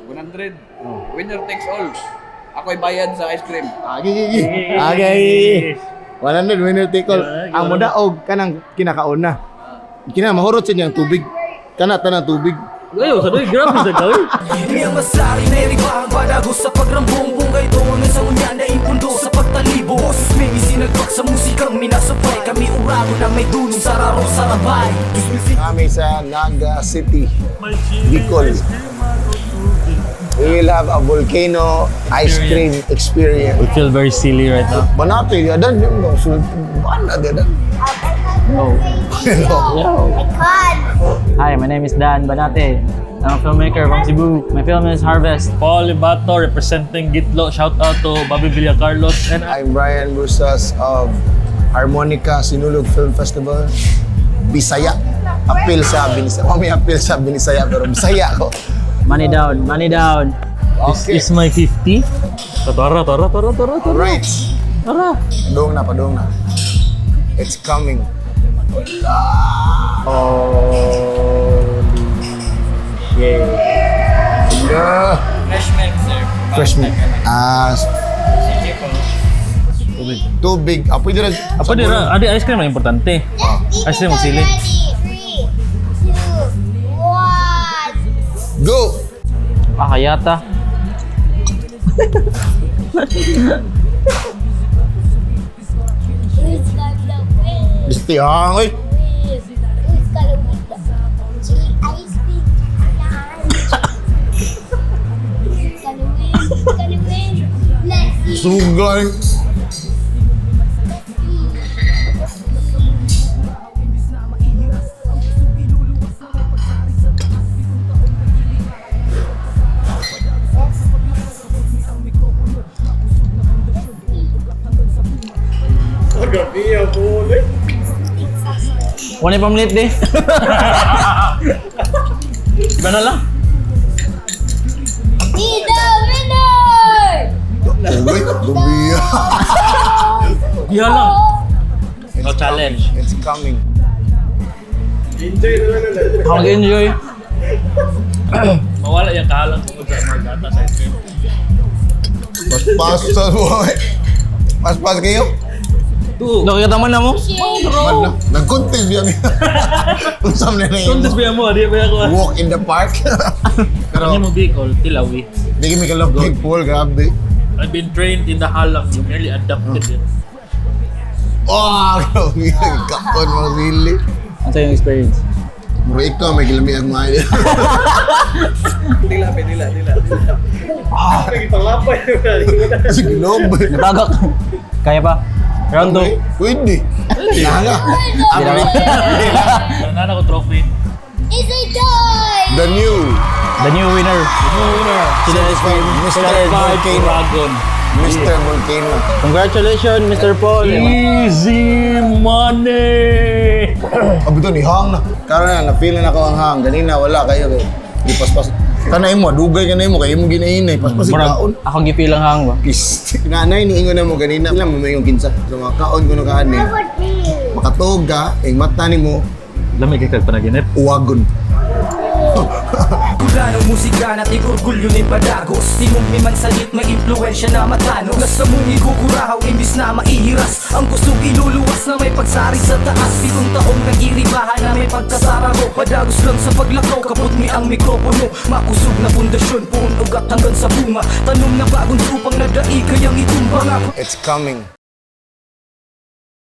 100. Winner takes all. Ako'y bayad sa ice cream. Agi, gi, gi. Agi. 100 winner take all. Ang mudaog kanang kinakauna. Kina mahurot sa niyang tubig. Kana tanang tubig. Ayo, sa doy, grabe sa gawin. Niya masari na iribahang badago sa pagrambong. Kung kay doon sa unya na impundo sa pagtalibo. Boses may isinagpak sa musikang minasabay. Kami urago na may dunong sa raro sa rabay. Kami sa Naga City, Bicol. We will have a volcano ice cream experience. We feel very silly right now. Banate, adan yung bana adan. No. No. Hi, my name is Dan Banate. I'm a filmmaker from Cebu. My film is Harvest. Paul Libato representing Gitlo. Shout out to Bobby Villa Carlos and I'm Brian Brusas of Harmonica Sinulog Film Festival. Bisaya. Appeal sa Binisaya. Oh, may appeal sa Binisaya pero Bisaya ako. Money down, money down. This Okay. is my 50. Tara, tara, tara, tara, tara. Alright. Tara. Padung na, padung na. It's coming. Holy shit. Yeah. Fresh milk, sir. Fresh milk. Ah, Sige po. tubig. Tubig. Ah, pwede rin. Apa di ra? Adi ice cream ang importante. Ice cream sili. Three, two, one. Go! Ah, kayata. Who's gonna win? Bistihang, oy. Who's gonna win the chili ice cream challenge? Who's gonna win? Who's gonna win? Let's see. Sugay. Let's see. Let's see. Wala pang late day. Iba na lang. Be the winner! Uy, lumiya. Iha lang. No challenge. It's coming. Mag-enjoy. Mawala yung kahalang tungod sa mga gatas ice cream. Paspas sa buhay. Paspas kayo? Two. Nakikita mo na mo? Man, nag-contest yan. Usam na na yun. Contest ba mo? Di ba ako? Walk in the park. Pero, Ano mo Bicol? Tilawi. di kami kalapig, Paul. Grabe. I've been trained in the halang. You merely adapted it. Oh, grabe. Kapon mga sili. Ano sa yung experience? Mura ikaw, may kilami ang mga. Dila, dila, dila. Sige, no. Natagak. Kaya pa? Round 2. Pwede. Nanga. Nanana ko trophy. Is it time? The new The new winner. The new winner. Chili ice cream. Mr. Challenge. Volcano. Dragon. Mr. Volcano. Congratulations, Mr. Paul. Easy money! Abi to ni hang na. Karon na na-feel na ako ang hang. Ganina wala kayo kay di paspas. Kanay mo dugay kanay mo kay imong ginahinay paspas Murag, kaon. ako gipil ang hang ba? Pis. Nanay ni ingon na mo ganina. Ilang mo mayong kinsa. So mga kaon kuno ka ani. Makatuog ka, ing mata nimo Lamig kay kag panaginip. uwagon. Gula ng musika natin orgulyo ni Padagos. Timog ni Mansalit may impluensya na matano. Nasa mong ikukurahaw imbis na maihiras. Ang kusog iluluwas na may pagsari sa taas. 7 taong nag-iribahan na may pagkasararo. Padagos lang sa paglakaw kapot ni ang mikropono. Makusog na pundasyon puon ugat hanggang sa bunga. Tanom na bagong trupang nagdai kayang itumba. It's coming.